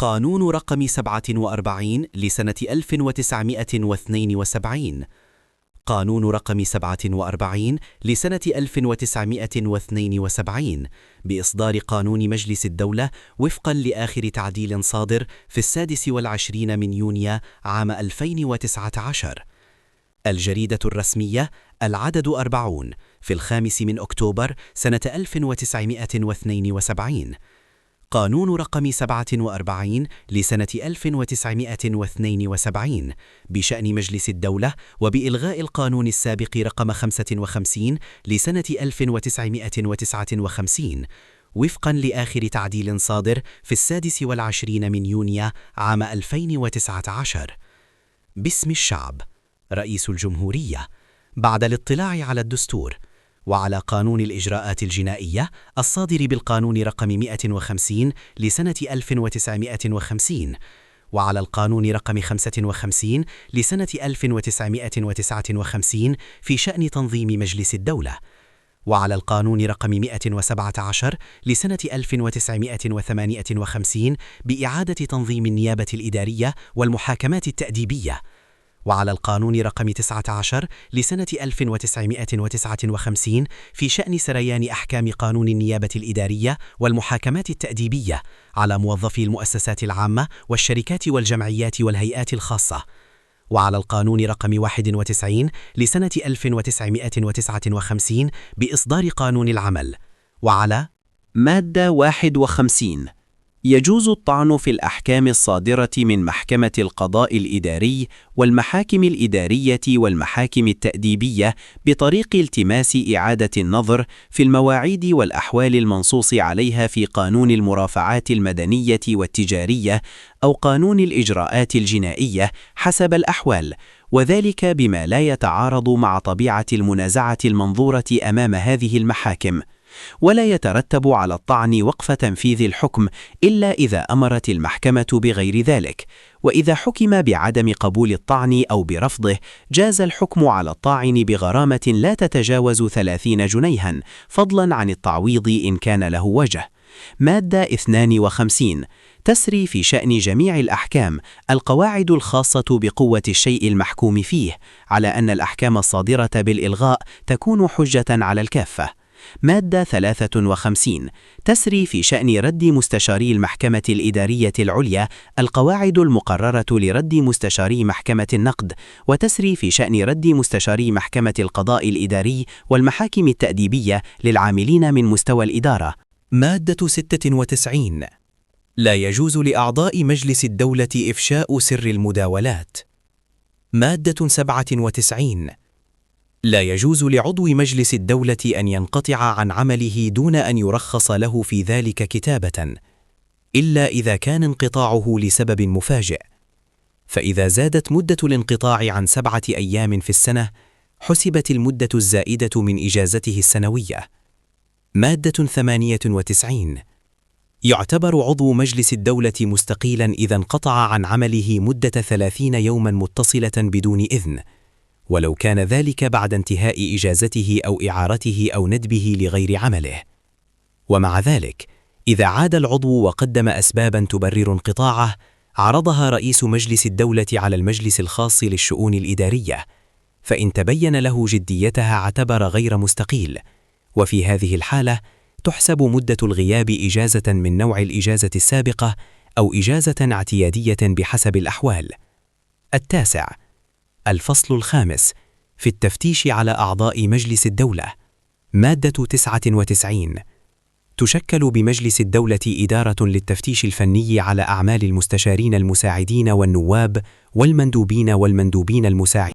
قانون رقم 47 لسنة 1972. قانون رقم 47 لسنة 1972 بإصدار قانون مجلس الدولة وفقا لآخر تعديل صادر في 26 من يونيو عام 2019. الجريدة الرسمية العدد 40 في 5 من أكتوبر سنة 1972. قانون رقم 47 لسنة 1972 بشأن مجلس الدولة وبإلغاء القانون السابق رقم 55 لسنة 1959 وفقا لآخر تعديل صادر في 26 من يونيو عام 2019. باسم الشعب رئيس الجمهورية، بعد الاطلاع على الدستور وعلى قانون الإجراءات الجنائية الصادر بالقانون رقم 150 لسنة 1950 وعلى القانون رقم 55 لسنة 1959 في شأن تنظيم مجلس الدولة، وعلى القانون رقم 117 لسنة 1958 بإعادة تنظيم النيابة الإدارية والمحاكمات التأديبية، وعلى القانون رقم 19 لسنة 1959 في شأن سريان أحكام قانون النيابة الإدارية والمحاكمات التأديبية على موظفي المؤسسات العامة والشركات والجمعيات والهيئات الخاصة، وعلى القانون رقم 91 لسنة 1959 بإصدار قانون العمل، وعلى مادة 51 يجوز الطعن في الأحكام الصادرة من محكمة القضاء الإداري والمحاكم الإدارية والمحاكم التأديبية بطريق التماس إعادة النظر في المواعيد والأحوال المنصوص عليها في قانون المرافعات المدنية والتجارية أو قانون الإجراءات الجنائية حسب الأحوال، وذلك بما لا يتعارض مع طبيعة المنازعة المنظورة أمام هذه المحاكم. ولا يترتب على الطعن وقف تنفيذ الحكم إلا إذا أمرت المحكمة بغير ذلك، وإذا حكم بعدم قبول الطعن أو برفضه جاز الحكم على الطاعن بغرامة لا تتجاوز 30 جنيها فضلا عن التعويض إن كان له وجه. مادة 52 تسري في شأن جميع الأحكام القواعد الخاصة بقوة الشيء المحكوم فيه، على أن الأحكام الصادرة بالإلغاء تكون حجة على الكافة. مادة 53 تسري في شأن رد مستشاري المحكمة الإدارية العليا القواعد المقررة لرد مستشاري محكمة النقد، وتسري في شأن رد مستشاري محكمة القضاء الإداري والمحاكم التأديبية للعاملين من مستوى الإدارة. مادة 96 لا يجوز لأعضاء مجلس الدولة إفشاء سر المداولات. مادة 97 لا يجوز لعضو مجلس الدولة أن ينقطع عن عمله دون أن يرخص له في ذلك كتابة، إلا إذا كان انقطاعه لسبب مفاجئ، فإذا زادت مدة الانقطاع عن 7 أيام في السنة حسبت المدة الزائدة من إجازته السنوية. مادة 98 يعتبر عضو مجلس الدولة مستقيلا إذا انقطع عن عمله مدة 30 يوما متصلة بدون إذن، ولو كان ذلك بعد انتهاء إجازته أو إعارته أو ندبه لغير عمله. ومع ذلك إذا عاد العضو وقدم أسبابا تبرر انقطاعه عرضها رئيس مجلس الدولة على المجلس الخاص للشؤون الإدارية، فإن تبين له جديتها اعتبر غير مستقيل، وفي هذه الحالة تحسب مدة الغياب إجازة من نوع الإجازة السابقة أو إجازة اعتيادية بحسب الأحوال. 9 الفصل الخامس في التفتيش على أعضاء مجلس الدولة. مادة 99 تشكل بمجلس الدولة إدارة للتفتيش الفني على أعمال المستشارين المساعدين والنواب والمندوبين المساعدين.